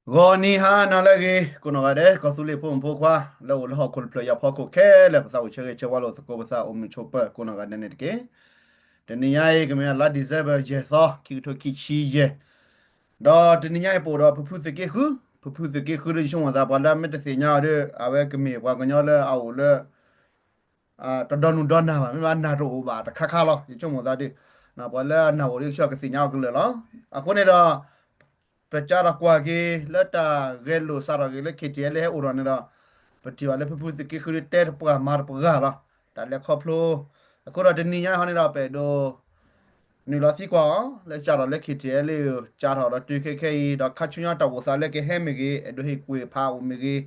ဂီၤနံၤဟါနၤလၢအဂ့ၤ ကိးနီၢ်ဂၤဒဲး ကီၢ်သူလ့ၤဖိမုၣ်ဖိခွါ လၢအိၣ်လၢဟီၣ်ခိၣ်တဖျၢၣ်ညါဖီခိၣ်ခဲလၢာ် ပသးအိၣ်ဆၢဂ့ၤဆၢဝါလိာ်သကိးပသးအိၣ်မုာ်ဆိးပၢၤကိးနီၢ်ဂၤဒဲးန့ၣ်တက့ၢ်. တနံၤညါအံၤ ကမ့ၢ်လါ December ယဲၢ်သီ ခံကထိခံဆံယဲၢ်, ဒီးတနံၤညါအံၤပအိၣ်ဒီးဖုဖုသုးက့ဃု, ဖုဖုသုးက့ဃုဒီး ယဆိကမိၣ်သးပှၤလၢအမ့ၢ်တသ့ၣ်ညါအီၤဒီး အဝဲကမ့ၢ်ပှၤကညီလၢအအိၣ်လၢ တဒီနုာ်ဒီနၢ်ဘၣ် မ့ၢ်ဘၣ်နၢ်တအိၣ်ဘၣ်တခါခါလီၤ. ယဆိကမိၣ်သးဒီး ပှၤလၢအနၢ်အိၣ်ဒီးကဆှီကသ့ၣ်ညါအီၤကလုာ်လီၤ. အဃိန့ၣ်ဒီး ပကၢ်ထီၣ်ကွၢ်က့ၤလၢတၢ်ဂဲၤလိာ်စးထီၣ်က့ၤလၢ KTLA ဟဲအိၣ်ထီၣ်န့ၣ်ဒီး ပထံၣ်ဘၣ်လၢဖုဖုသုးက့ဃုဒီးတဲတပှၢ်မၤတပှၢ်လီၤ. တၢ်လဲၤခီဖျိ အဃိဒီးတနံၤညါဟီန့ၣ်ဒီး ပအဲၣ်ဒိး နုာ်လီၤသံကွၢ်အီၤ လၢစးထီၣ်လၢ KTLA စးထီၣ်ဒီးတုၤခဲခဲအံၤ ဒီးခါဆူညါတၢ်အိၣ်သးလၢကဟဲမ့ၢ်ဂ့ၤ အဲၣ်ဒိးဟ့ၣ်ကူၣ်ဟ့ၣ်ဖးအိၣ်မ့ၢ်ဂ့ၤ,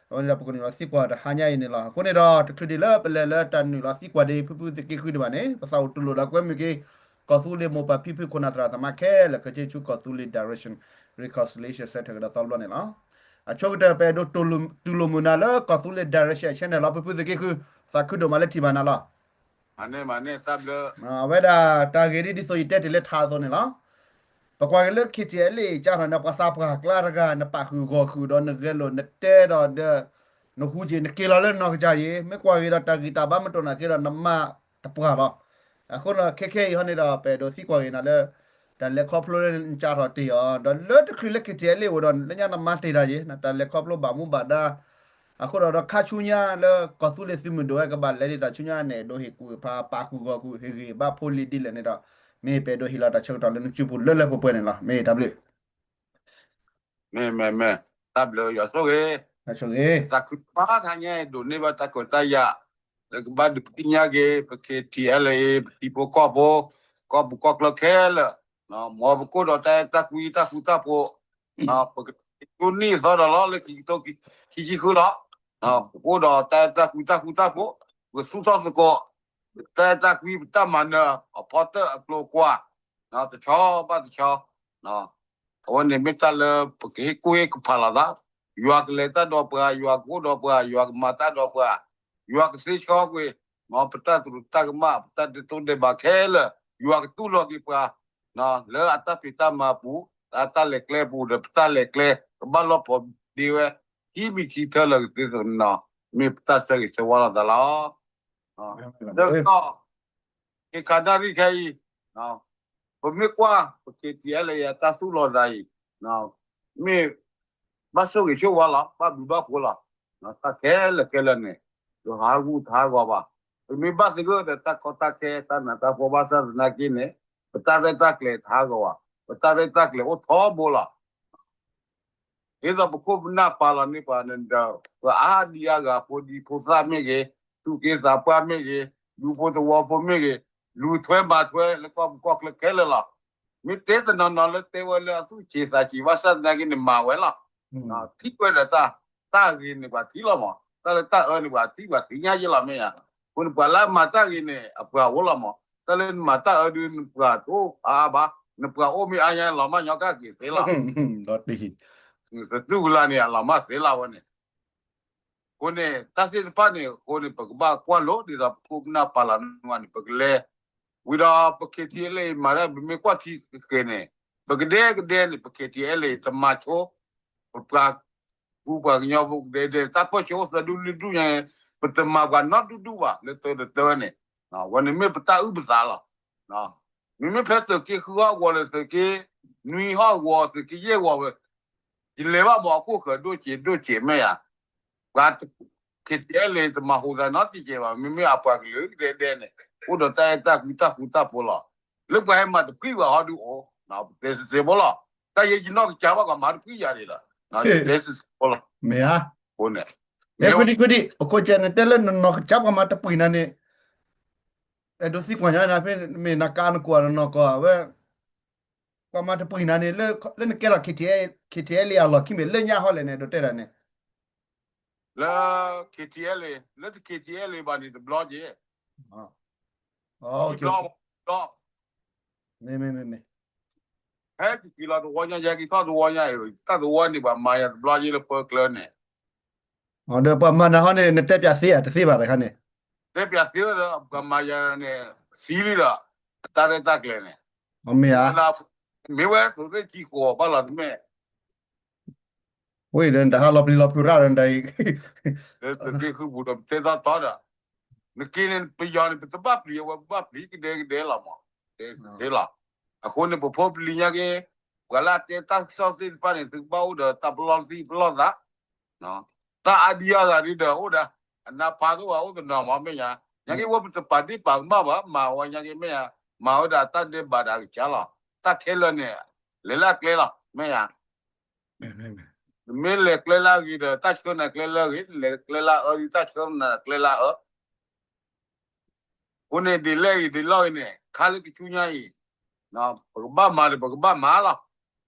အဝဲန့ၣ်ဒီးပကနုာ်လီၤသံကွၢ်တဟါညါအံၤန့ၣ်လီၤ. အဃိန့ၣ်ဒီး တချုးဒံးလၢပလဲၤလၢတၢ်နုာ်လီၤသံကွၢ်ဒံး ဖုဖုသုးက့ဃုဒံးဘၣ်န့ၣ် ပသးအိၣ်တူၢ်လိာ်ဒီးကွဲမုာ်က့ၤ ကီၢ်သူလ့ၤမိၢ်ပၢ်ဖံဖုခိၣ်နၢ်သရၣ်သမါခဲလၢာ် ကဆ့ဆူကီၢ်သူလ့ၤ Direction Reconciliation Center ကဒီးသီဘျီန့ၣ်လီၤ. အဆိကတၢၢ် ပအဲၣ်ဒိးတူၢ်လိာ်မုာ်နၤလၢကီၢ်သူလ့ၤ Direction Channel လီၤ ဖုဖုသုးက့ဃု, သးခုဒိၣ်မးလၢထံၣ်ဘၣ်နၤလီၤ. မၤန့ၢ် မၤန့ၢ် တၢ်ဘျုး. အဝဲဒၣ်တၢ်ဂ့ၢ်ဒ်ဒ်သိးယတဲတ့ၢ်လၢထးအသိးန့ၣ်လီၤ. ပကွၢ်က့ၤလၢ KTLA စးထီၣ်န့ၣ် ပှၤသးပှၢ်ကျါတဂၤ နပာ်ဃုာ်ဂီၢ်ဃုာ်ဒီးနဂဲၤလိာ်နတဲဒီးဒီး နဟူးက့ၤ နက့ၤလီၤလၢနီၢ်ကစၢ်ယံၤ မ့ၢ်ကွၢ်က့ၤဒီးတၢ်ဂံၢ်တၢ်ဘါမ့ၢ်တအိၣ်နာ်က့ဒီးနမၤတပှၢ်လီၤ. အဃိဒီးခဲခဲအံၤဟီန့ၣ်ဒီး ပအဲၣ်ဒိးသံကွၢ်က့ၤနၤလၢ တၢ်လဲၤခီဖျိလၢနစးထီၣ်တ့ၢ်အီၤ ဒီးလၢတချုးလၢ KTLA အိၣ်ဒီး လၢညါနမၤတ့ၢ်တၢ်ယံၤ နတၢ်လဲၤခီဖျိဘၣ်မူဘၣ်ဒါ အဃိဒီးဒီးခါဆူညါလၢကီၢ်သူလ့ၤသုးမုၢ်ဒိၣ်ဝဲကဘၣ်လဲၤဒ်တၢ်ဆူညါန့ၣ် အဲၣ်ဒိးဟ့ၣ်ကူၣ်ဟ့ၣ်ဖး ပာ်ဃုာ်ဂီၢ်ဃုာ် ဟ့ၣ်ဂံၢ်ဘါဖိလံၤဒ်လဲၣ်န့ၣ်ဒီး မ့ၢ်ပအဲၣ်ဒိးဟ့ၣ်လီၤတၢ်ဆၢကတီၢ်လၢနစုပူၤလၢလၢပှဲၤပှဲၤန့ၣ်လီၤ. မ့ၢ်တၢ်ဘျုး မ့ၢ် မ့ၢ် မ့ၢ် တၢ်ဘျုးယွၤဆိၣ်ဂ့ၤ, သးခုပၢ်ထါညါ ဒိးန့ၢ်ဘၣ်တၢ်ခွဲးတၢ်ယာ် လၢကဘၣ်ဒုးပသ့ၣ်ညါက့ၤ ပ KTLA ပထံဖိကီၢ်ဖိ ကီၢ်ပူၤကီၢ်ချၢခဲလၢာ်, မ်ပကအိၣ်ဒီးတၢ်အဲၣ်တၢ်ကွံတၢ်ဃူတၢ်ဖိး, ပကတိၢ်နီၣ်အသီဒီးလီၤလၢခံကထိခံဆံဃုလီၤ. ပကအိၣ်ဒီးတၢ်အဲၣ်တၢ်ကွံတၢ်ဃူတၢ်ဖိး, ပကသူၣ်ထီၣ်သကိး ပတၢ်အဲၣ်တၢ်ကွံ ပတၢ်မၤနၢၤ အဖီတၢၣ်အကျိၤအကွာ် တဆီဘၣ်တဆီ, အဝဲန့ၣ်မ့ၢ်တၢ်လၢပကဟ့ၣ်ကူၣ်ဟ့ၣ်ကဖးလိာ်သး, ယွၤကလဲၤတၢ်ဒီးပှၤ, ယွၤကအိၣ်ဒီးပှၤ, ယွၤကမၤတၢ်ဒီးပှၤ, ယွၤကသ့ဆီကွံာ် မ်ပတၢ်သရူးတၢ်ကမၣ် ပတၢ်ဒဲးတိၢ်ဒဲးဘးခဲလၢာ်, ယွၤကတူၢ်လိာ်က့ၤပှၤ လၢအတၢ်ဖံးတၢ်မၤအပူၤ, လၢအတၢ်လဲၤကျဲအပူၤဒီး ပတၢ်လဲၤကျဲ ကဘၣ်လီၢ်ဖိးဒ့ဝဲ ခံမံၤခံထၢလၢာ်ကသ့သနီၤ, မ့ၢ်ပတၢ်ဆၢဂ့ၤဆၢဝါလိာ်သးလီၤ. သၢကတီၢ် က့ၤခးနၣ်ရံၣ်ခဲအံၤ, ပမ့ၢ်ကွၢ် ပ KTLA အတၢ်သူၣ်လီၤသးအံၤ, မ့ၢ်ဘၣ်ဆိၣ်ဂ့ၤဆိၣ်ဝါလီၤ, ဘၣ်ဘျုးဘၣ်ဖှိၣ်လီၤ. တၢ်ခဲလၢာ်ခဲလၢာ်န့ၣ် တဟးဂူာ်တဟးဂီၤဘၣ်. ပမ့ၢ်ဘၣ်သဂၢၢ်ဒီးတၢ်ကီတၢ်ခဲ တၢ်နးတၢ်ဖှီၣ်ဘၣ်ဆၣ်သနာ်က့န့ၣ် ပတၢ်ရဲၣ်တၢ်ကျဲၤတဟးဂီၤဘၣ်, ပတၢ်ရဲၣ်တၢ်ကျဲၤအိၣ်ထီဘိလီၤ. ဒ်သိးပခိၣ်ပနၢ်ပာ်လီၤန့ၢ်ပှၤန့ၣ်ဒီး ပှၤအါဒံအါဂၤ ဖိဒံဖိသၣ်မ့ၢ်ဂ့ၤ, သူၣ်က့သးပှၢ်မ့ၢ်ဂ့ၤ, ဒူဖိသဝီဖိမ့ၢ်ဂ့ၤ, လူၤထွဲမၤထွဲလၢကီၢ်ပူၤကီၢ်ချၢခဲလၢာ်လီၤ. မ့ၢ်တဲတနီၤနီၤလၢတဲဝဲလၢအသူၣ်ဆံးသးဆံးဘၣ်ဆၣ်သနာ်က့န့ၣ် မၤဝဲလီၤ. ထံၣ်ဝဲဒီးတၢ်, တၢ်အဂ့ၤန့ၣ်ပှၤထံၣ်လီၤမး, တၢ်လၢတၢ်အၢန့ၣ်ပှၤထံၣ် ပှၤသ့ၣ်ညါယဲလီၤမ့ၢ်ဧါ. အဃိန့ၣ် ပှၤလၢအမၤတၢ်ဂ့ၤန့ၣ် အပှၤအိၣ်လီၤမး, တၢ်လၢနမၤတၢ်အၢဒုးနပှၤတအိၣ်အါအါဘၣ်, နပှၤအိၣ်မ့ၢ်အါညါလီၤမၢ်ညီကၣ်က့ၤသ့လီၤ. သတူၢ်ကလာ်န့ၣ် အလီၤမၢ်သ့လီၤဝဲန့ၣ် အဃိန့ၣ် တၢ်သ့ၣ်တဖၣ်န့ၣ် အဃိန့ၣ် ပကဘၣ်ကွၢ်လိဒ်သိးပခိၣ်ပနၢ်ပာ်လီၤန့ၢ်ဝဲန့ၣ် ပကလဲၤ, ဝံၤဒီးပ KTLA မၤတၢ် ပမ့ၢ်ကွၢ်ထံက့ၤန့ၣ် ပကဒဲကဒဲန့ၣ် ပ KTLA တမၤဆိ ပပှၤကူပှၤကညီဖိကဒဲကဒဲ တၢ်ပၢၢ်ဆၢအိၣ်သၢဒူၣ်လွံၢ်ဒူၣ်ညါ ပတမၤပှၤနီတဒူၣ်ဒူၣ်ဘၣ် လၢတၢ်တၢ်န့ၣ်, ဝဲန့ၣ်မ့ၢ်ပတၢ်အုၣ်ပသးလီၤ. မ့မ့ၢ်ဖဲသုးက့ဃုဟီၣ်ကဝီၤလၢသုးက့နွံဟီၣ်ကဝီၤ သုးက့ယဲၢ်ကဝီၤဝဲ ယလဲၤဘၣ်မ့ၢ်အခိၣ်ဃၢၤဒိၣ်စဲးဒိၣ်စဲးမ့ၢ်ဧါ, ပှၤ KTLA တမၤဟူးသးနီတစဲးဘၣ်, မ့မ့ၢ်အပှၤကလုာ်ကဒဲကဒဲန့ၣ် အိၣ်ဒီးတၢ်အဲၣ်တၢ်ကွံတၢ်ဃူတၢ်ဖိးလီၤ. လၢပှၤဟဲမၤတဖှံဘၣ်ဟီဒုးအိၣ်, ပတဲစ့ၢ်ကီးဖိလီၤ. တၢ်ယဲယနီၢ်ကစၢ်ဘၣ်ပှၤမၤတဖှံယၤဒ်လီၤ, တဲစ့ၢ်ကီးဖိလီၤ. မ့ၢ်ဧါ, အဃိန့ၣ် မ့ၢ် ခွံဒံခွံဒံ အခိၣ်ကဲန့ၣ်တဲလၢနနီၢ်ကစၢ်ပှၤမၤတဖှံနၤန့ၣ် အဲၣ်ဒိးသံကွၢ်ညါနၤဖဲမ့ၢ်နကါနကွၢ်နနီၢ်ကီၢ်ဝဲ ပှၤမၤတပှံၤနၤန့ၣ် လၢနကဲထီၣ် KTLA အံၤအလီၢ်ခံမ့ၢ်လၢညါဟီလဲၣ်န့ၣ် ဒိးတဲဒၣ်န့ၣ် လၢ KTLA လၢ KTLA ဘၣ်န့ၣ်တဘျီက့ၤ ဘျီ မ့ၢ်မ့ၢ်မ့ၢ်မ့ၢ် ဟဲက့ၤလီၤတဝီညါ ယဟဲက့ၤထီၣ်တဝီညါအံၤ တၢ်တဝီန့ၣ် ပှၤမၤယၤတဘျီက့ၤလၢပၢကျၢၤန့ၣ် ဒီးပှၤမၤနၤဟီန့ၣ် နတဲပၠးသ့ဧါ တသ့ဘၣ်တခါန့ၣ် တဲပၠးသ့ဝဲဒီး ပှၤမၤယၤန့ၣ် သံလံဒီး တၢ်ရဲၣ်တၢ်ကျဲၤန့ၣ် မ့ၢ်ဧါ မ့ၢ်ဝဲသိးသ့ၣ်ကံဃိးဘၣ်လီၤတမ့ၢ် ဝဲဒီးနတဟးလီၤပျံၤလီၤဖုးရၣ်ဒီးနတၢ်အံၤ လၢသုးက့ဃုပူၤဒီးပတဲသီတီဒီး နက့န့ၣ် ပယီၤန့ၣ် ပတဘၣ်ပျံၤအဝဲ ပဘၣ်ပျံၤကဒဲကဒဲလီၤမး တဲသ့လီၤ. အဃိန့ၣ် ပဖိပလံၤညါက့ ပှၤလၢအတဲတၢ်ကစီၣ်သ့ၣ်တဖၣ်န့ၣ် သုကဘၣ်အိၣ်ဒီးတၢ်ပလီၢ်သံပလီၢ်သး တၢ်အါဒံအါဂၤဒ်ဒီးအိၣ်ဒီး အနၢ်ဖးဒိၣ်ဘၣ်အိၣ်တနီၤမး မ့ၢ်ယါ, ညါက့ဝဲပတပာ်ဒ့ၣ်ပာ်ကမၣ်ဘၣ် မၤဝဲညါက့ မ့ၢ်ယါ, မၤဝဲဒၣ်တၢ်ဒဲးဘးဒီးအကစၢ်လီၤ. တၢ်ခဲလၢာ်န့ၣ် လဲၤလၢအကျဲလီၤ မ့ၢ်ယါ. နမ့ၢ်လဲၤကျဲလၢအဂ့ၤဒီး တၢ်ဆှၢနၤကျဲလၢအဂ့ၤ, နလဲၤကျဲလၢအအၢဒီး တၢ်ဆှၢနၤကျဲလၢအအၢ အဃိန့ၣ် ဒ်လဲၣ်ဂ့ၤဒ်လဲၣ်ဂ့ၤန့ၣ် ခါလၢကဆူညါအံၤ ပကဘၣ်မၤဒီးပကဘၣ်မၤလီၤ.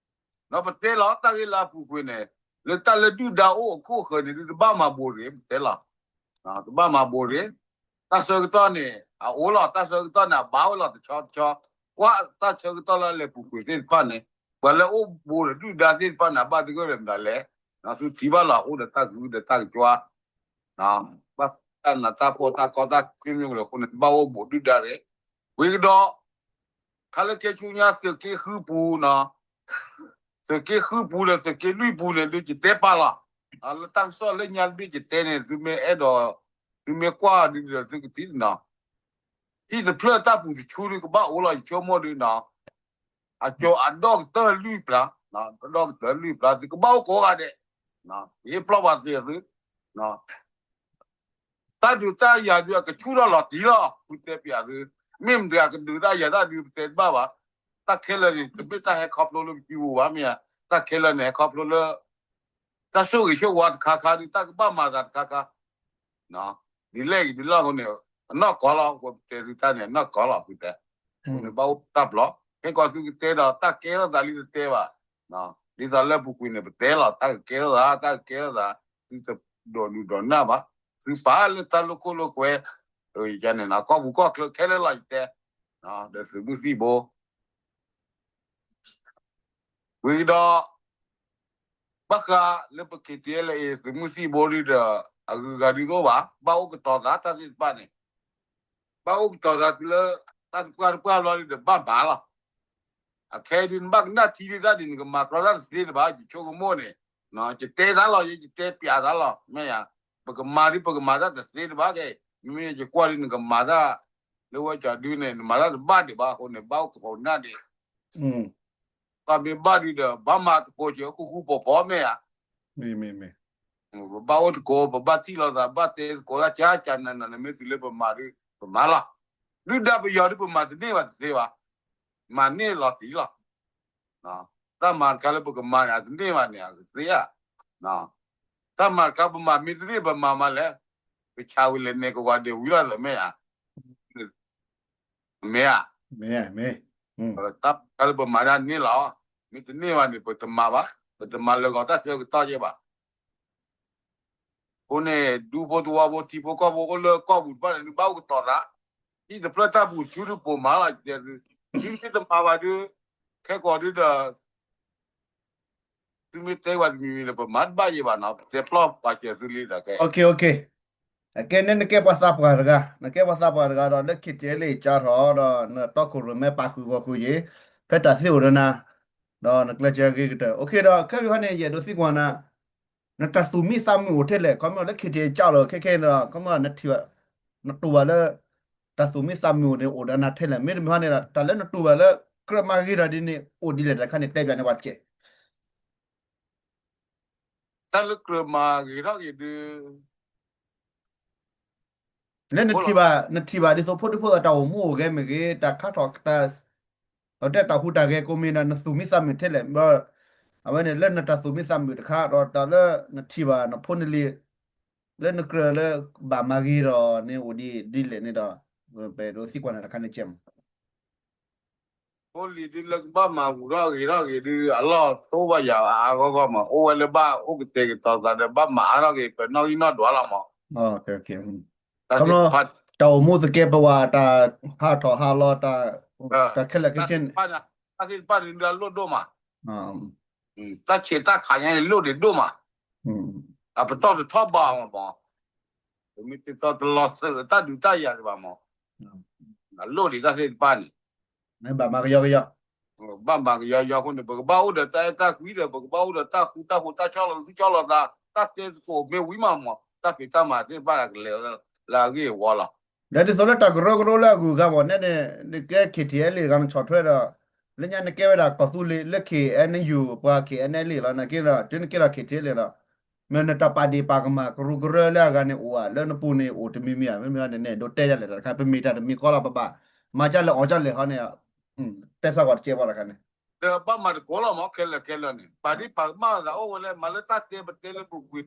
ဒီးပတဲလီၤတၢ်ဂ့ၢ်လၢအပူၤကွံာ်န့ၣ် လၢတၢ်လၢဒုၣ်ဒါအိၣ်အခိၣ်ဃၢၤန့ၣ် ဒုးတဘၣ်မၤဘူးတဂ့ၤ ပတဲလီၤ. တဘၣ်မၤဘူးတဂ့ၤ. တၢ်ဆၢကတီၢ်န့ၣ် အအိၣ်လီၤ, တၢ်ဆၢကတီၢ်န့ၣ် အဘၣ်ဝဲလီၤတဆီတဆီ, ကွၢ်တၢ်ဆၢကတီၢ်လၢအလဲၤပူၤကွံာ်သ့ၣ်တဖၣ်န့ၣ် ပှၤလၢအိၣ်ဘူးဒီးဒုၣ်ဒါသ့ၣ်တဖၣ်န့ၣ် အဘၣ်သဂၢၢ်ဒီးမတၤလဲၣ်, သုထံၣ်ဘၣ်လီၤ အိၣ်ဒီးတၢ်ဂုၤဒီးတၢ်ကကွၢ် ဘၣ်တၢ်နးတၢ်ဖှီၣ်တၢ်ကီတၢ်ခဲမ့ၢ်ဂ့ၤအဃိန့ၣ် ဘၣ်အိၣ်ဘူးဒုၣ်ဒါတဂ့ၤ. ဝံၤကဒီး ခါလၢကဲဆူညါသုးက့ဃုပူၤနီၤ, သုးက့ဃုပူၤဒီးသုးက့လွံၢ်ပူၤန့ၣ် ဒုးယတဲပာ်လီၤ. လၢတၢ်ကစီၣ်လၢညါတဘ့ၣ်ယတဲန့ၣ် သုမ့ၢ်အဲၣ်ဒိး သုမ့ၢ်ကွၢ်ဒုးဒီးသုကထံၣ်နီၤ, ဟံၣ်တဖျၢၣ်တၢ်ပူၤတဆူဒုးကဘၣ်အိၣ်လီၤ ယဆိကမိၣ်ဒုးနီၤ, အကၠိအဒီကတၢၢ်လွံၢ်ပျၢ်, အဒီကတၢၢ်လွံၢ်ပျၢ် သုကဘၣ်အိၣ်ကိးဂၤဒဲး, ယဟ့ၣ်ပျီၢ်ပှၤသ့ၣ်သု တၢ်ဒုးတၢ်ယၤဒုးအကဆူၣ်ထီၣ်လီၤတံၢ်လီၤ ဃုတဲပျးသု, မ့ၢ်မတၤအကဒုးတၢ်ယၤတၢ်ဒုးပတဲတဘၣ်ဘၣ်, တၢ်ခဲလၢာ်န့ၣ် တမ့ၢ်တၢ်ဟဲခီဖျိလၢပစုပူၤဘၣ်မ့ၢ်ဧါ, တၢ်ခဲလၢာ်န့ၣ် ဟဲခီဖျိလၢ တၢ်ဆိၣ်ဂ့ၤဆိၣ်ဝါတခါခါဒုး တၢ်ကဘၣ်မၤသးတခါခါ ဒ်လဲၣ်ဂ့ၤဒ်လဲၣ်အဃိန့ၣ် အနီၢ်ကီၢ်လီၤ ပတဲသုတၢ်န့ၣ် အနီၢ်ကီၢ်လီၤ ဃုတဲ, အဃိန့ၣ်ဘၣ်အိၣ်တၢ်ပျီ, ခဲကီးသုကတဲဒီးတၢ်ကဲထီၣ်သးလံတတဲဘၣ်, ဒ်သိးလၢပူၤကွံာ်န့ၣ် ပတဲလီၤ တၢ်ကကဲထီၣ်သး တၢ်ကကဲထီၣ်သး, သုတဒိးဒုးဒိးနၢ်ဘၣ်, သုပာ်လၢတၢ်လိာ်ခိၣ်လိာ်ကွဲ, ယန့ၣ်နီၤ ကီၢ်ပူၤကီၢ်ချၢခဲလၢာ်လီၤယတဲ, ဒီးသုးမုၢ်သံၣ်ဘိ ဝံၤဒီး ဘၣ်ဃးလၢပ ခ့တ့လအ့ သုးမုၢ်သံၣ်ဘိဒုဒီး အဂုၤအဂၤဒုးတအိၣ်ဘၣ်, ဘၣ်အိၣ်ကတီၤသးတၢ်သ့ၣ်တဖၣ်န့ၣ်, ဘၣ်အိၣ်ကတီၤသးတုၤလၢ တၢ်တပှၢ်တပှၢ်ဘျီဒုဒီးဘၣ်မၤလီၤ. အခဲအံၤဒုး နဘၣ်ကနၣ်ထံဒုတၢ်ဒုး နကမၤကြီတၢ်တသ့တဘၣ် ယဆိကမိၣ်န့ၣ်, ယတဲသးလီၤ ယတဲပျးသးလီၤ မ့ၢ်ယါ, ပကမၤဒုး ပကမၤတၢ်တသ့တဘၣ်ခဲအံၤ, မ့မ့ၢ်ယကွၢ်ဒုး နကမၤတၢ် လၢဝဲကၠီဒုန့ၣ် နမၤတၢ်တဘၣ်ဒံးဘၣ်အဃိန့ၣ် ဘၣ်အိၣ်ကဖီနၢ်ဒံး ပှၤမ့ၢ်ဘၣ်ဒုးဒီး ဘၣ်မၤသကိးက့ၤဃူဃူဖိးဖိးမ့ၢ်ဧါ, ပဘၣ်အိၣ်သကိး ပဘၣ်ထံၣ်လိာ်သး ဘၣ်တဲသကိးတၢ်ကၢ်ကၢ်နးနး နမ့ၢ်တုၤလၢပမၤဒုး ပမၤလီၤ. ဒုၣ်ဒါပယီၤဒုး ပမၤတန့ၢ်ဘၣ်တသ့ဘၣ်, မၤန့ၢ်လီၤသံလီၤ. တၢ်မၤတခါလၢပကမၤန့ၣ် အတန့ၢ်ဘၣ်န့ၣ် အကသ့ဧါ. တၢ်မၤတခါပမၤမ့ၢ်တန့ၢ် ပမၤမၤလဲၣ်, ပဆါဝံၤလဲၤနဲၣ်ကဝီၤဒ့ၣ်ဝံၤလီၤသးမ့ၢ်ဧါ. မ့ၢ်ဧါ. တၢ်မၤတခါလၢပမၤဒၣ်န့ၢ်လီၤ, မ့ၢ်တန့ၢ်ဘၣ်န့ၣ် ပတမၤဘၣ်, ပတမၤလၢဂီၤတၢ်ဆၢကတီၢ်ယဲဘၣ်. အဃိန့ၣ် ဒူဖိသဝီဖိ ထံဖိကီၢ်ဖိအိၣ်လၢကီၢ်ပူၤတဖၣ်န့ၣ် ဒုးဘၣ်အိၣ်ကတီၤသး, ဟံၣ်တဖျၢၣ်တၢ်ပူၤဆူဒုးပိာ်မၤလီၤ ယတဲသု, သုမ့ၢ်တမၤဘၣ်ဒုး ခဲကိာ်ဒုးဒီး သုမ့ၢ်တဲဝဲတမံၤမံၤန့ၣ် ပမၤတဘၣ်ယဲဘၣ်နီၤ, ပတဲပျီၢ်ပာ်စၢၤသုလံဒီးကဲ အကဲန့ၣ် နကဲပှၤသးပှၢ်တဂၤ, နကဲပှၤသးပှၢ်တဂၤဒီး လၢ ခ့တ့လ့ ကၠါထီၣ်ဒီး နတီခိၣ်ရိၣ်မဲပာ်ဃုာ်ဂီၤဃုာ်ယ့ၤ, ဖဲတၢ်သ့အိၣ်ဒီးနၤ, ဒီးနကျဲးစၢးဂ့ၤကတၢၢ်. အဃိဒီး ခဲအံၤဟီန့ၣ် ယအဲၣ်ဒိးသံကွၢ်နၤ နတၢ်သူၣ်မံသးမုာ်အိၣ်ထဲလဲၣ်, ခီမ့ၢ်လၢ ခ့တ့ ကၠါလီၤ ခဲခဲအံၤဒီး ခီမ့ၢ်နထံၣ်ဘၣ် နတူၢ်ဘၣ်လၢ တၢ်သူၣ်မံသးမုာ်အိၣ်န့ၣ် အိၣ်ဒီးနၤထဲလဲၣ်, မ့တမ့ၢ်ဟီန့ၣ်ဒီး တၢ်လၢနတူၢ်ဘၣ်လၢ ကြၢးမၤဂ့ၤထီၣ်ဒ်န့ၣ် အိၣ်ဒ်လဲၣ်တခါန့ၣ် တဲပျးန့ၢ်ပှၤတက့ၢ်. တၢ်လၢကြၢးမၤဂ့ၤထီၣ်က့ၤဒုး လၢနထံၣ်ဘၣ် နထံၣ်ဘၣ်ဒ်သိးဖိဒံဖိသၣ်တၢ်အိၣ်မူအိၣ်ဂဲၤမ့ၢ်ဂ့ၤ, တၢ်ခါထီၣ်တၢ် အတဲတၢ်ဟူးတၢ်ဂဲၤကိးမံၤဒီး နသူၣ်မံသးမုာ်ထဲလဲၣ်, အဝဲန့ၣ်လၢနတၢ်သူၣ်မံသးမုာ်တခါဒီး တၢ်လၢနထံၣ်ဘၣ်နဖိနလံၤ လၢနကြၢးလၢဘၣ်မၤဂ့ၤထီၣ်န့ၣ်အိၣ်ဒ်လဲၣ်န့ၣ်ဒီး ပအဲၣ်ဒိးသံကွၢ်နၤတခါန့ၣ်ကဲမး ဖိလံၤဒုးလၢကဘၣ်မၤဟူးထီၣ်ဂ့ၤထီၣ်ဂ့ၤဒုး အလီၢ်တအိၣ်ဘၣ်ယၤအါအါဂီၢ်ဂီၢ်မး, အိၣ်ဝဲလၢဘၣ်အိၣ်ကတဲာ်ကတီၤသးဒီး ဘၣ်မၤအါထီၣ်က့ၤ ပနီၣ်ဂံၢ်နီၣ်ဒွးလီၤမး, တၢ်အိၣ်မူသကဲးပဝး တၢ်ဟးထီၣ်ဟးလီၤ တၢ်ခဲလၢာ်ခဲဆ့န့ၣ် တၢ်သ့ၣ်တဖၣ်န့ၣ်ဒုးအလိၣ်ဒိၣ်မး, တၢ်ဆံးတၢ်ခးညါန့ၣ်လိၣ်ဒံးဒိၣ်မး, အပတီၢ်တထီၣ်ဘၣ်မးမး, ပမ့ၢ်တတီတလီၤသုးတၢ်ဒုးတၢ်ယၤဒံးဘၣ်မး, အလိၣ်ဒံးတၢ်သ့ၣ်တဖၣ်န့ၣ် ဘၣ်မၤကယီကယီ, ဘၣ်မၤကယီယီအဃိန့ၣ် ပကဘၣ်အိၣ်ဒီးတၢ်အဲၣ်တၢ်ကွံဒီး ပကဘၣ်အိၣ်ဒီးတၢ်ဃူတၢ်ဖိး တၢ်ဆီၣ်လီၤသူဆီၣ်လီၤသး တၢ်တဲသကိးမ့ၢ်ဝံၤမးမး တၢ်ဖံးတၢ်မၤသ့ၣ်တဖၣ်ကလဲၤလၢအဂ့ၢ်အဝီလီၤ. ဒီးဒ်သိးလၢတၢ်ကရၢကရိလၢအဂုၤအဂၤမး နဲန့ၣ် နကဲ K T L ဂၤနဆီၣ်ထွဲဒီး လၢညါနကဲဝဲဒၣ်ကီၢ်သူလ့ၤလၢ K N U ပှၤ K N L A လီၤ နက့ဒီး တုၤနက့ဒီး K T L ဒီး မ့ၢ်နတၢ်ပာ်ဒ့ၣ်ပာ်ကမၣ်ကရူၢ်ကရၢလၢအဂၤန့ၣ်အိၣ်ဧါ လၢနပူၤန့ၣ်အိၣ်တမံၤမံၤဧါ မ့မ့ၢ်န့ၣ် နဲၣ်ဒိးတဲယၤလဲၣ်တၢ်တခါ ပမ့ၢ်တၢ်တမံၤဃီလီၤ ပဘၣ်မၤကၢ်လဲၣ်အီၣ်ကၢ်လဲၣ်ဟီန့ၣ် တဲစၢ်ကွၢ်တကဲဘၣ်တခါန့ၣ် ဒီးဘၣ်မၤသကိးလီၤမး ခဲလၢာ်ခဲလၢာ်န့ၣ် ပာ်ဒ့ၣ်ပာ်ကမၣ်သးအိၣ်ဝဲလၢ မၤလၢတၢ်တဲပတဲလၢပူၤကွံာ်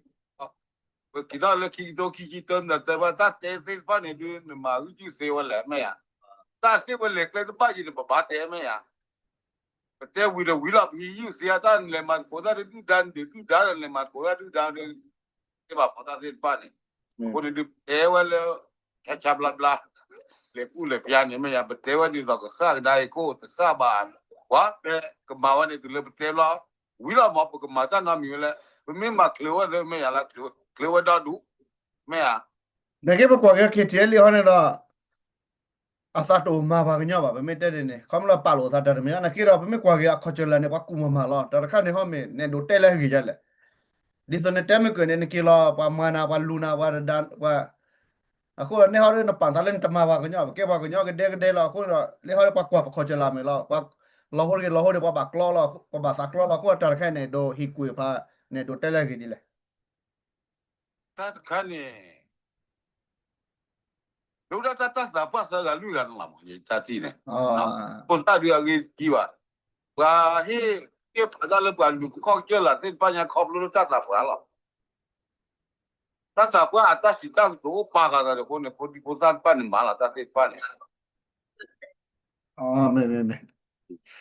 ပက့ၤထီၣ်လၢခံကထိခံဆံတၢ မ့ၢ်တၢ်တဲဘၣ် တၢ်တဲသ့ၣ်တဖၣ်န့ၣ်ဒုး နမၤဂံၢ်ယုၢ်သ့ဝဲလဲၣ် မ့ၢ်ဧါ. တၢ်သ့ၣ်ဝဲလဲၤကျဲတဘၣ်ယံၤန့ၣ် ပဘၣ်တဲ မ့ၢ်ဧါ. ပတဲဝံၤဒီးဝံၤလီၤ ပဟံးယုၢ်သ့အတၢ် နလဲၤမၤသကိးတၢ်ဒုးဒုၣ်ဒါ နဒုးဒုၣ်ဒါဒီး နလဲၤမၤသကိးတၢ်ဒုၣ်ဒါဒီး သ့ၣ်ဘၣ်မၤတၢ်သ့ၣ်တဖၣ်န့ၣ် အဃိန့ၣ်ဒုး ပတဲဝဲလၢ ဆါဆါဘျါဘျါ လဲၤကူၣ်လဲၤဖျါန့ၣ် မ့ၢ်ဧါ ပတဲဝဲဒ်သိးကဃၣ်ကဒါအံၤခိၣ် တဃၣ်ဘၣ် ပှၤပဲကမၤဝဲန့ၣ် တုၤလၢပတဲဘျီ ဝံၤလီၤမး ပကမၤတၢ်နီတမံၤဝဲလဲၣ် ပမ့ၢ်မၤချုးဝဲသ့ မ့ၢ်ဧါလၢ ချုးဝဲဒီဒူၣ် မ့ၢ်ဧါ. နက့ပကွၢ်က့ၤ K T L ဟီန့ၣ်ဒီး အသးတအိၣ်မၤပှၤကညီဘၣ် ပမ့ၢ်တဲဒ်န့ၣ် ခီဖျိလၢပာ်လိာ်အသးတၢ်တမံၤ နက့ဒီး ပမ့ၢ်ကွၢ်က့ၤအခီၣ်ကၠၢၢ်လၢ်န့ၣ် ပှၤကူၣ်မၤမၤလီၤ တၢ်တခါန့ၣ်ဟီမ့ၢ် နဲၣ်ဒိးတဲလၢအဂ့ၢ်ယၤလဲၣ် ဒ်သိးနတဲမ့ၢ်ကၢၢ်န့ၣ် နက့ၤလီၤ ပှၤမၤနၤ ပှၤလူၤနၤ ပှၤတဒါ ပှၤ အဃိန့ၣ်ဟီဒီး နပာ်သးလၢနတမၤပှၤကညီ ပကဲပှၤကညီကဒဲကဒဲလီၤ အဃိန့ၣ်ဒီး လၢဟီဒီးပှၤကွၢ်ပခီၣ်ကၠၢၢ်လၢ်မ့ၢ်လီၤ ပှၤလီၤဟိတဂ့ၤ လီၤဟိဒီး ပှၤဘၣ်ကျီလီၤ ပှၤဘၣ်သးကျီလီၤ အဃိတၢ်တခါန့ၣ် ဒိးဟ့ၣ်ကွံာ်ဖး နဲၣ်ဒိးတဲလၢအဂ့ၢ်ဒ်လဲၣ် တၢ်တခါန့ၣ် ဒိၣ်ဒၣ်တၢ်တၢ်သးပှၢ်သၢဂၤလွံၢ်ဂၤန့ၣ်လီၤမး ယတၢ်ထံၣ်န့ၣ် ဖိသၣ်ဒုးအဂ့ၢ်တကံဘၣ် ပှၤဟ့ၣ် ဟ့ၣ်ဖးတၢ်လၢပှၤလူၤခီၣ်ကၢၢ်လၢ်သ့ၣ်တဖၣ်ညါ ခီဖျိလၢတၢ်သးပှၢ်လီၤ တၢ်သးပှၢ်အတၢ်စံးတၢ်ကတိၤအိၣ်ပာ်ဃာ်သးဒီးအဃိန့ၣ် ဖိဒံဖိသၣ်တဖၣ်န့ၣ်မၤလီၤတၢ်သ့ၣ်တဖၣ်န့ၣ်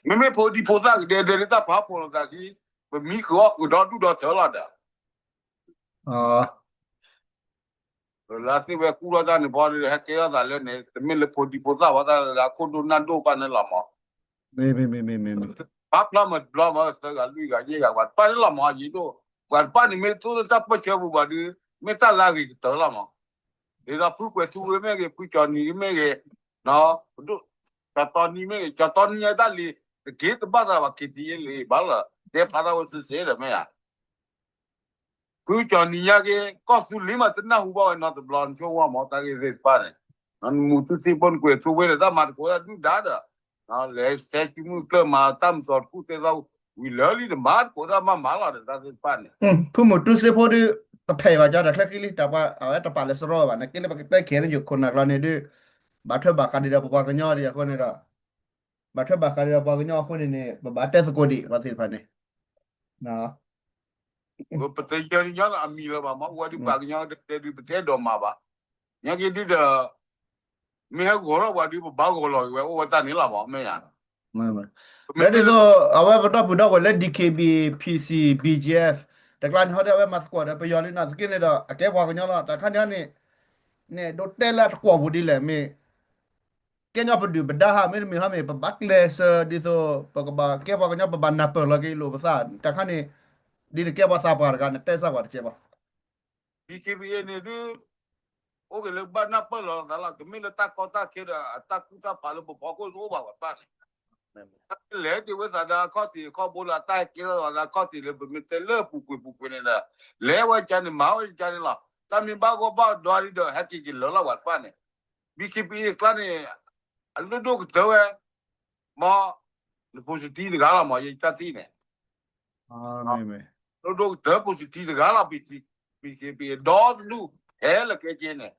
မ့မ့ၢ်ဖိဒံဖိသၣ်ကဒဲဒဲလၢတၢ်ဖးဖှိၣ်လိာ်သးခံ ပမံဃုာ်အီၣ်ဃုာ်ဒီဒူၣ်ဒီထၢလီၤဒီး လၢအသ့ၣ်ဝဲကူၣ်ထီၣ်တၢ်န့ၣ်ဘီဒီး ဟဲကဲထီၣ်သးလၢန့ၣ် တမ့ၢ်လၢဖိဒံဖိသၣ်ဘၣ် တၢ်လၢအခိၣ်ဒိၣ်နၢ်ဒိၣ်ဘၣ်န့ၣ်လီၤမး ပာ်ဖျါမးတဘျီမး သၢဂၤလွံၢ်ဂၤယဲၢ်ဂၤ ပှၤတဖၣ်န့ၣ်လီၤမး ယံၤဒိၣ် ပှၤတဖၣ်န့ၣ်မ့ၢ်သိၣ်လၢတၢ်ပၢၢ်ဆၢပူၤဘၣ်ဒီး မ့ၢ်တၢ်လၢအဂ့ၤကတၢၢ်လီၤမး ဒ်သိးဖုကွဲၤထူဝ့မ့ၢ်ဂ့ၤ ဖုကၠီၤနံၤမ့ၢ်ဂ့ၤ ကၠီၤတီနံၤမ့ၢ်ဂ့ၤ ကၠီၤတီနံၤညါတၢ်လံၤ တက့ၤတဘၣ်သးဘၣ် က့ၤတယ့လံ ဘၣ်လၢ တဲဖျါထီၣ်ဝဲစ့ၢ်စ့ၢ်ဒီးမ့ၢ်ဧါ ဖုကၠီၤနံၤညါက့ၤ ကီၢ်သူလ့ၤမးတနၢ်ဟူဘၣ်ဝဲနီတဘျီ နဆိကမိၣ်မးတၢ်ဂ့ၢ်သ့ၣ်တဖၣ်န့ၣ် နမူတူစ့ဖိနကွဲၤထူဝ့ဒီး တၢ်မၤသကိးတၢ်ဒုၣ်ဒါဒီး လဲၤဆဲးစုမုၢ်ကျၢၢ်မၤတၢ်မၤစီတခူၣ်သ့ၣ်သီၣ် ဝံၤလၢလံတမၤသကိးတၢ်မၤမၤလီၤဒီးတၢ်သ့ၣ်တဖၣ်န့ၣ် ဖုမူတူစ့ဖိဒုး တဖဲးဘၣ်ကၠီတၢ်ချၢဃံလံ တၢ်ပှၤအဝဲတပာ်လၢစရီဘၣ် နက့လၢပကတဲခဲန့ၣ်ယိာ်ခိၣ်နၢ်ကျီန့ၣ်ဒုး ဘၣ်ထွဲဘၣ်ဃးဒံးဒီးပပှၤကညီဒံးအဃိန့ၣ်ဒီး ဘၣ်ထွဲဘၣ်ဃးဒံးဒီးပှၤကညီအဃိန့ၣ်န့ၣ် ပဘၣ်တဲသကိးဒံးပှၤသ့ၣ်တဖၣ်န့ၣ် ပတယၢၤညီလၢအမံၤလၢၤဘၣ်မး အိၣ်ဝဲဒ်ပှၤကညီတဲဒုးပတဲဒိးမးဘၣ် ညါက့ၤဒ်ဒီး မ့ၢ်ဟဲဂီၤထီၣ်ပှၤဒုးပဘၣ်ဂီၤလီၤက့ၤဝဲအိၣ်ဝဲတၢ်န့ၣ်လီၤမး မ့ၢ်ဧါ ဒ်သိး အဝဲပဒီပုၢ်ဒီဝဲၢ်လၢ D K B A P C B G F တကျါန့ၣ်ဟီဒီးအဝဲမၤသကိးဒီးပယီၤလံနီၤ သက့န့ၣ်ဒီး အကဲပှၤကညီလီၤ တၢ်ခါန့ၣ်ဟီန့ၣ် န့ၣ်ဒိးတဲလၢအတကွီၢ်ပူၤဒ်လဲၣ်မ့ၢ် ကဲညီပဒုၣ်ပဒါဟးမ့တမ့ၢ်ဟီမ့ၢ် ပဘၣ်ကျဲးစၢးဒ်သိး ပကဘၣ်ကဲပှၤကညီ ပဘၣ်နၢ်ပၢၢ်လီၤက့ၤလိာ်ပသး တၢ်ခါန့ၣ် ဒ်နကဲပှၤသးပှၢ်တဂၤ နတဲစၢ်ကွၢ်တကဲးဘၣ် D K B A န့ၣ်ဒုး အိၣ်က့ၤလၢဘၣ်နၢ်ပၢၢ်လီၤသးလီၤ ကမ့ၢ်လၢတၢ်ကီတၢ်ခဲဒီး အတၢ်ကူၣ်တၢ်ဖးလၢပဖီခိၣ်တအိၣ်ဘၣ်ပှၤတဖၣ်န့ၣ် လဲၤဒံးဝဲသးဒီးအခီၣ်ထံးအခီၣ်ဘိလၢအတၢ်ဟဲကဲထီၣ်သးဒီးအခီၣ်ထံးလၢပမ့ၢ်တဲလၢအပူၤကွံာ်ပူၤကွံာ်န့ၣ်ဒီး လဲၤဝဲကန့ၣ် မၤဝဲကန့ၣ်လီၤ တၢ်မ့ၢ်ဘၣ်ဂီၢ်ဘၣ်ဒွးဒံးဒီး ဟဲက့ၤက့ၤလၢာ်လီၤပှၤတဖၣ်န့ၣ် B K P A ကျါန့ၣ် အလိၣ်ဒိၣ်ကတၢၢ်ဝဲ မ့ၢ် နဖိစတံတဂၤလီၤမ့ၢ် ယတၢ်ထံၣ်န့ၣ် လိၣ်ဒိၣ်ကတၢၢ်ဖိစတံတဂၤလီၤ B K P A ဒီတဒူၣ် ဟဲလၢကဲက့ၤန့ၣ်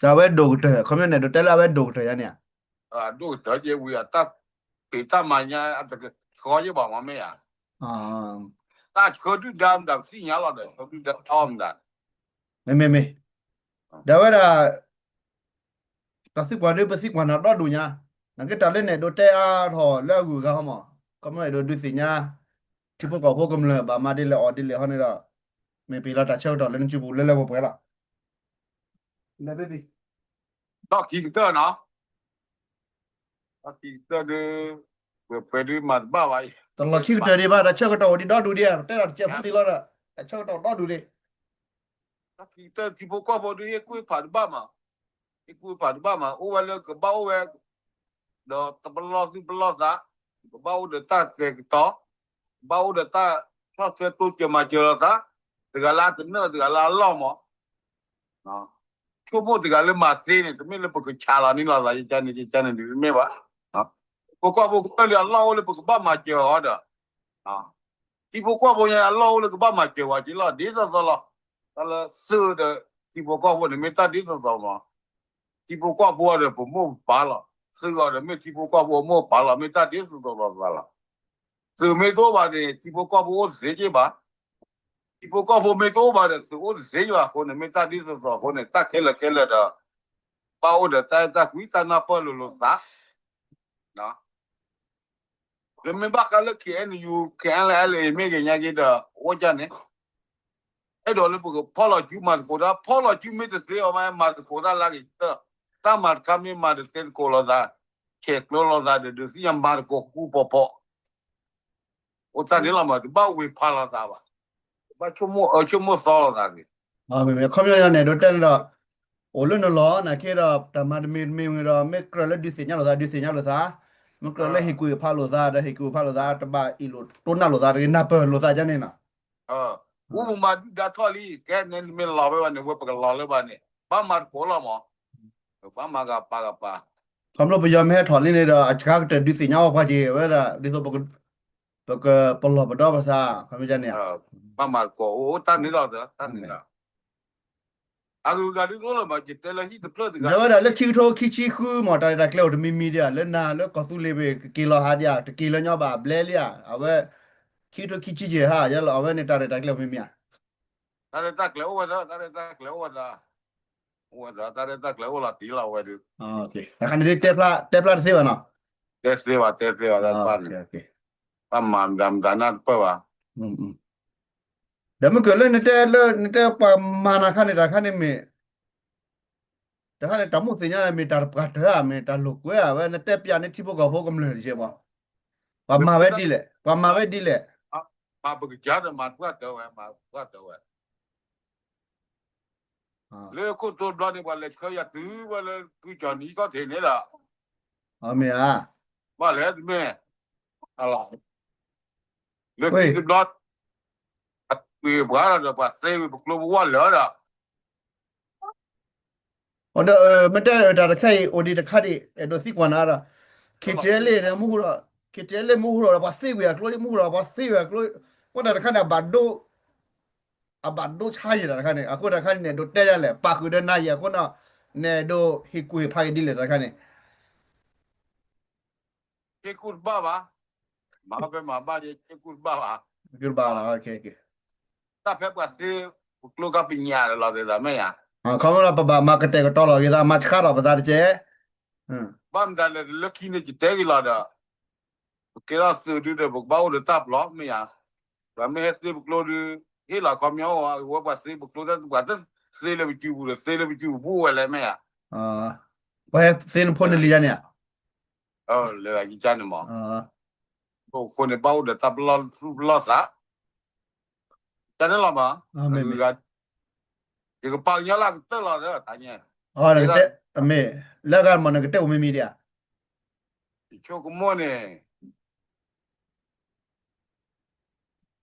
တၢ်ဝဲဒိၣ်ကတၢၢ် ခီပညီန့ၣ် ဒိးတဲလၢအဝဲဒိၣ်ကတၢၢ်ယါန့ၣ်ဧါ ဒိၣ်ကတၢၢ်က့ၤဝံၤ အတၢ်ဖံးတၢ်မၤညါ အတကဆှီယဲၢ်ဘၣ်မ့ၢ်မ့ၢ်ဧါ တၢ်ဆှၢဒုၣ်ဒါမတၤပသ့ၣ်ညါလီၤဒီး ဆှၢဒုၣ်ဒါထီမတၤ မ့မ့မ့ၢ် ဒီးဝဲဒၣ် တၢ်သံကွၢ်ဒုး ပသံကွၢ်နၤဒီဒူၣ်ညါ နက့တၢ်လၢနဲၣ်ဒိးတဲအါထီၣ်လၢအဂုၤအဂၤဟီမး ခီမ့ၢ်အဲၣ်ဒိးဒုးသ့ၣ်ညါ ထံဖိကီၢ်ဖိကမျၢၢ် ဘၣ်မၤဒ်လဲၣ်အီၣ်ဒ်လဲၣ်ဟီန့ၣ်ဒီး မ့ၢ်ပ့ၤလီၤတၢ်ဆၢကတီၢ်လၢနစုပူၤလၢလၢပှဲၤပှဲၤလီၤ. ဒီးခံကတၢၢ်နီၤ ဒီးခံကတၢၢ်ဒုး ပှဲၤပှဲၤဒုးမၤတဘၣ်ဘၣ်အံၤ တလီၤခံကတၢၢ်ဒံးဘၣ် တၢ်ဆၢကတီၢ်အိၣ်ဒံးဒီဒူၣ်ဒံးဧါ ပတဲဒီးတကဲးဖိဒံးလီၤဒီး တၢ်ဆၢကတီၢ်ဒီဒူၣ်ဒံး ဒီးခံကတၢၢ်ထံဖိကီၢ်ဖိဒုး ဟ့ၣ်ကူၣ်ဟ့ၣ်ဖးတဘၣ်မး ဟ့ၣ်ကူၣ်ဟ့ၣ်ဖးတဘၣ်မး အိၣ်ဝဲလၢကဘၣ်အိၣ်ဝဲ ဒီးတပလီၢ်သူၣ်ပလီၢ်သး, ကဘၣ်အိၣ်ဒီးတၢ်ကတဲာ်ကတီၤ, ကဘၣ်အိၣ်ဒီးတၢ်ဆီၣ်ထွဲတိစၢၤမၤစၢၤလိာ်သး, တဂၤလၢအတနၢၣ် တဂၤလၢအလီၢ်မး ဆိကမိၣ်တဂၤလၢမၤသ့န့ၣ် တမ့ၢ်လၢပကဆးလီၤန့ၢ်လိာ်သး ယကန့ၣ် ယကန့ၣ်ဒ်တမ့ၢ်ဘၣ်. ပကီၢ်ဖိကတၢၢ်လံအလီၢ်အိၣ်လၢပကဘၣ်မၤစၢၤအီၤဒီး ထံဖိကီၢ်ဖိညါအလီၢ်အိၣ်လၢကဘၣ်မၤစၢၤဝဲက့ၤလီၤ ဒ်သိးသိးလီၤ. တၢ်လၢသုးဒီးထံဖိကီၢ်ဖိန့ၣ် မ့ၢ်တၢ်ဒ်သိးသိးမး, ထံဖိကီၢ်ဖိဒီးပမိၢ်ပပၢ်လီၤ. သုးအီၤဒီးမ့ၢ်ထံဖိကီၢ်ဖိအမိၢ်ပၢ်လီၤ မ့ၢ်တၢ်ဒ်သိးသိးလိာ်သးလီၤ. သုးမ့ၢ်တအိၣ်ဘၣ်န့ၣ် ထံဖိကီၢ်ဖိအိၣ်တသ့က့ဘၣ်. ထံဖိကီၢ်ဖိမ့ၢ်တအိၣ်ဘၣ်ဒီး သုးအိၣ်တသ့က့ဘၣ်အဃိန့ၣ် မ့ၢ်တၢ်ဒ်သိးသိးအဃိန့ၣ် တၢ်ခဲလၢာ်ခဲလၢာ်ဒီး ဘၣ်အိၣ်ဒီးတၢ်အဲၣ်တၢ်ကွံ တၢ်နၢ်ပၢၢ်လိာ်လိာ်သး လၢမ့ၢ်ဘၣ်ဃးလၢ K N U K N L A မ့ၢ်ဂ့ၤညါက့ဒီး အိၣ်ကၢ်န့ၣ် အဲၣ်ဒိးလၢပကဖီၣ်လီၤစုမၤသကိးတၢ် ဖီၣ်လီၤစုမ့ၢ်တသ့အီၤမး မၤသကိးတၢ်လၢက့ၤတၢ် တၢ်မၤတခါမ့ၢ်မၤဒီးတဲသကိးလိာ်သး ဆဲးကျိးလိာ်သးဒီး ဒုးသ့ၣ်ညါမၤသကိးဃူဃူဖိးဖိး အိၣ်တၢ်န့ၣ်လီၤမး တဘၣ်ဝ့ၤဖးလိာ်သးဘၣ်, တဘၣ်ဆိကမိၣ်အၢဆိကမိၣ်သီလိာ်သးန့ၣ် ခီပညီန့ၣ် ဒိးတဲန့ၣ်ဒီး အိၣ်လၢနလီၢ် နာ်က့ဒီး တၢ်မၤတမံၤတမံၤဝံၤဒီး မ့ၢ်ကြၢးလၢဒုးသ့ၣ်ညါလိာ်သး ဒုးသ့ၣ်ညါလိာ်သး, မ့ၢ်ကြၢးလၢဟ့ၣ်ကူၣ်ဟ့ၣ်ဖးလိာ်သး ဒီးဟ့ၣ်ကူၣ်ဟ့ၣ်ဖးလိာ်သး တဘၣ်အ့ၣ်လိာ်တိၢ်နၢ်လိာ်သး တဂ့ၤနၢ်ပၢၢ်လိာ်သးဒ်န့ၣ်နီၤ, အူပမၤဒုၣ်ဒါထီၣ်လံ ကဲန့ၣ်မ့ၢ်လီၤဝဲဘၣ်န့ၣ် ဝဲပကလီၤလၢဘၣ်န့ၣ် ဘၣ်မၤသကိးလီၤမး, ဘၣ်မၤဂၤပာ်ဂၤပာ် ခီဖျိပယီၤမ့ၢ်ဟဲထီၣ်လံန့ၣ်ဒီး အစှၤကတၢၢ်ဒုးသ့ၣ်ညါအီၤပှၤက့ၤဝဲဒၣ် ဒ်သိး ပကပလီၢ်ပဒီပသး ခီပညီန့ၣ် ဘၣ်မၤသကိးအိၣ်တၢ်န့ၣ်လီၤ တၢ်န့ၣ်လီၤ အဂုၤအဂၤဒ်သိးလီၤမး ယတဲလၢဟံၣ်တဖျၢၣ်တဂၤ တဲဝဲဒၣ်လၢခံကထိခံဆံဃုမး တၢ်ရဲၣ်တၢ်ကျဲၤအိၣ်တမံၤမံၤဒံးဧါ လၢနၤလၢကီၢ်သူလ့ၤဘ့ၣ် ကက့ၤလီၤဟးဒံးဧါ တက့ၤလၢညီဘၣ်ဘျဲလံဧါ အဝဲ ခံကထိခံဆံယဲၢ်ဟါ ယဲလီၤအဝဲန့ၣ် တၢ်ရဲၣ်တၢ်ကျဲၤအိၣ်မံၤမံၤဧါ တၢ်ရဲၣ်တၢ်ကျဲၤအိၣ်ဝဲသၣ် တၢ်ရဲၣ်တၢ်ကျဲၤအိၣ်ဝဲသၣ် အိၣ်ဝဲသၣ် တၢ်ရဲၣ်တၢ်ကျဲၤအိၣ်လီၤတံၢ်လီၤဝဲဒုး တခါန့ၣ်ဒ် တဲဖျါတသ့ဘၣ်နီၤ တဲသ့ဘၣ် တဲသ့ဘၣ် တၢ်တဖၣ်န့ၣ် ဘၣ်မၤမတၤမတၤနၢ်တပၢၢ်ဘၣ် ဒီးမ့ၢ်ကၢၢ်လၢနတဲလၢ နတဲပှၤမၤနၤခါန့ၣ် တၢ်ခါန့ၣ်မ့ၢ် တၢ်ခါန့ၣ် တၢ်မိၣ်သ့ၣ်ညါမ့ၢ်တၢ်တပှၤတၢၢ်ဧါ မ့ၢ်တၢ်လိာ်ကွဲဧါ ဝဲနတဲပျးန့ၢ်ထံဖိကီၢ်ဖိကမျၢၢ်တက့ၢ်မး ပှၤမၤဝဲဒ်လဲၣ် ပှၤမၤဝဲဒ်လဲၣ် မၤပကစၢ်ဒီးမၤပှၢ်တၢၢ်ဝဲ မၤပှၢ်တၢၢ်ဝဲ လၢခိၣ်တိဘျီန့ၣ် ပှၤလဲၤဆှၢယၤတုၤဝဲလၢ ကုကၠီနံၤကီၢ်ထံးန့ၣ်လီၤ မ့ၢ်ဧါ ဘၣ်လဲၣ်တမ့ၢ် လၢခံတဘျီ အကွံာ်ပှၤဒီး ပှၤသ့ဝံၤပကျိပဂီၢ်လၢာ်ဒီး ဒီးမ့ၢ်တဲတၢ်တခါအံၤ အိၣ်ဒံးတခါဒံး အဲၣ်ဒိးသံကွၢ်နၤဒီး KTLA န့ၣ် မူဟူဒီး KTLA မူဟူဒီး ပှၤသ့ဝံၤအကျိ မူဟူဒီး ပှၤသ့ဝံၤအကျိ ကွၢ်တၢ်တခါန့ၣ် အဘၣ်ဒိ အဘၣ်ဒိဆါယံာ်တၢ်တခါန့ၣ် အဃိတၢ်တခါန့ၣ် နဲၣ်ဒိးတဲယၤလဲၣ် ပာ်ဃုာ်ဒီးနၤယံာ်အဃိနီၤ နဲၣ်ဒိးဟ့ၣ်ကူၣ်ဟ့ၣ်ဖးက့ၤဒ်လဲၣ်တၢ်တခါန့ၣ် ဟ့ၣ်ကူၣ်တဘၣ်ဘၣ် မၤဖဲမၤဘၣ်ယဲ ဟ့ၣ်ကူၣ်တဘၣ်ဘၣ် တၢ်ဖဲပှၤသ့ ပကျိကပညၣ်လီၤသ့သးမ့ၢ်ဧါ ခီဖျိလၢပဘၣ်မၤကတဲာ်ကတီၤလီၤက့ၤသး မၤဆှးထီၣ်ပသးတက့ၢ် ဘၣ်မတၤလဲၣ်လၢခံန့ၣ် ယတဲက့ၤလီၤဒီး ပကဲထီၣ်သုးဒုဒီး ပကဘၣ်အိၣ်ဒီးတၢ်ပျီမ့ၢ်ဧါ, ပှၤမ့ၢ်ဟဲသ့ပကျိဒု ဟ့ၣ်လီၤခီပညီအိၣ်ဧါ, အဝဲပှၤသ့ပကျိတၢ် ပှၤတသ့လၢပစုပူၤဒီး သ့လၢပစုပူၤဝဲလဲၣ်မ့ၢ်ဧါ, ပှၤဟဲသ့နဖိနလံၤယါန့ၣ်ဧါ, လၢယကန့ၣ်မး, အဃိန့ၣ် ဘၣ်အိၣ်ဒီးတၢ်ပလီၢ်သူၣ်ပလီၢ်သး တၢ်န့ၣ်လီၤမး, ယကပာ်ကညီလၢအကတၢၢ်လီၤသၢတၢ်ညါ, မ့ၢ်လၢဂၤမး နကတဲအိၣ်မံၤမံၤဒံးဧါ, ယဆိကမိၣ်န့ၣ်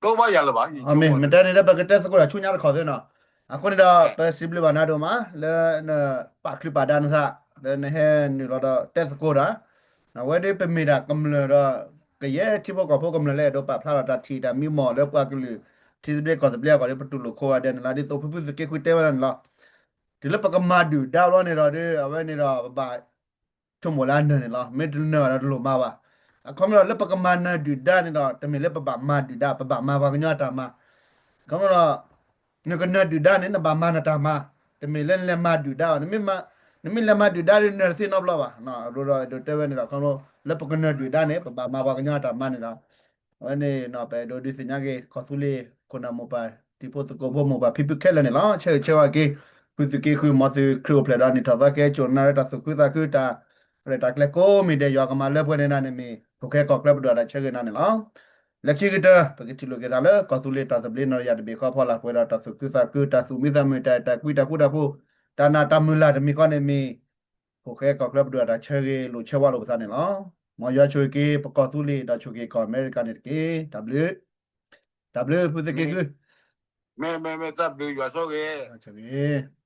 တအိၣ်ဘၣ်ယၤလၢၤဘၣ်, မ့ၢ်မ့ၢ်တဲန့ၣ်ဒီး ပကတဲသကိးတၢ်ဆူညါတခီသ့နီၤ, အဃိန့ၣ်ဒီး ပစံးဘျုးဘၣ်နၤဒိၣ်မး လၢနပာ်ချုးပာ်ဒါနသး လၢနဟဲနုာ်လီၤဒီးတဲသကိးတၢ်, အဝဲဒၣ်ပမ့ၢ်ဒၣ်ကမျၢၢ်ဒီး ကယဲၢ်ထံဖိကီၢ်ဖိကမျၢၢ်လၢအဲၣ်ဒိးပာ်ဖျါထီၣ်တၢ်ထံၣ်တၢ်မံမီၢ်လၢပှၤကလုာ် ထံသဘျ့ကီၢ်သဘျ့အဂီၢ်ဒီး ပတူၢ်လိာ်ခိးဂၤဒဲးန့ၣ်လီၤ, ဒ်သိးဖုဖုသုးက့ဃုတဲဝဲဒၣ်န့ၣ်လီၤ, တုၤလၢပကမၤဒုၣ်ဒါဘျီန့ၣ်ဒီး အဝဲန့ၣ်ဒီး ပဘၣ် ဆိကမိၣ်လၢအနၢၤန့ၣ်လီၤ, မ့ၢ်တနၢၤဘၣ်ဒီးတလိၣ်မၤဘၣ်, အခီပညီဒီး လၢပကမၤနၢၤဒုၣ်ဒါန့ၣ်ဒီး တမ့ၢ်လၢပဘၣ်မၤဒုၣ်ဒါ ပဘၣ်မၤပှၤကညီအတၢ်မၤ, အခီပညီဒီး နကနၢၤဒုၣ်ဒါန့ၣ် နဘၣ်မၤနတၢ်မၤ, တမ့ၢ်လၢနလဲၤမၤဒုၣ်ဒါဘၣ်, နမ့ၢ်လဲၤမၤဒုၣ်ဒါဒီးနၢၤတသ့နီတဘျီဘၣ်, အဒိဒီးအဲၣ်ဒိးတဲဝဲန့ၣ်ဒီး အခီပညီ လၢပကနၢၤဒုၣ်ဒါန့ၣ် ပဘၣ်မၤပှၤကညီအတၢ်မၤန့ၣ်ဒီး အဝဲန့ၣ် ပအဲၣ်ဒိးဒုးသ့ၣ်ညါက့ၤ ကီၢ်သူလ့ၤခိၣ်နၢ်မိၢ်ပၢ် တံၤဖိသကိးဖိမိၢ်ပၢ်ဖံဖုခဲလၢာ်န့ၣ်လီၤ, ဆၢဂ့ၤဆၢဝါက့ၤ ဖုသုးက့ဃု မ်သုးခရံာ်အိၣ်ဖျဲၣ်ဒီးနံၣ်ထီၣ်သီကဟဲစိာ်နၤလၢတၢ်သူၣ်ခုသးခုတၢ်ရဲၣ်တၢ်ကျဲၤကိးမံၤဒဲး ယွၤကမၤလၢပှဲၤန့ၢ်နၤန့ၣ်မ့ၢ် ဖိၣ်ဃဲကီၢ်ချၢပဒိၣ်တၢ်ဆၢဂ့ၤနၤန့ၣ်လီၤ, လၢခံကတၢၢ် ပကထံၣ်လိာ်က့ၤသးလၢ ကီၢ်သူလ့ၤတၢ်သဘျ့နီၢ်တယၢ်တဘ့ၣ်ဃီဖီလာ်ပှဲၤဒီးတၢ်သူၣ်ခုသးခု တၢ်သူၣ်မံသးမုာ် တၢ်အဲၣ်တၢ်ကွံ တၢ်ဃူတၢ်ဖိး တၢ်နာ်တၢ်မုၢ်လၢ်တမံၤဃီန့ၣ်မ့ၢ် ဖိၣ်ဃဲကီၢ်ချၢပဒိၣ်အတၢ်ဆၢဂ့ၤလိာ်ဆၢဝါလိာ်ပသးန့ၣ်လီၤ. မ်ယွၤဆိၣ်ဂ့ၤက့ၤပကီၢ်သူလ့ၤ ဒီးဆိၣ်ဂ့ၤက့ၤကီၢ်အမဲရကၤန့ၣ်တက့ၢ်. တၢ်ဘျုး, တၢ်ဘျုးဖုသုးက့ဃု, မ့ၢ်မ့ၢ်မ့ၢ်တၢ်ဘျုးယွၤဆိၣ်ဂ့ၤ, ဆိၣ်ဂ့ၤ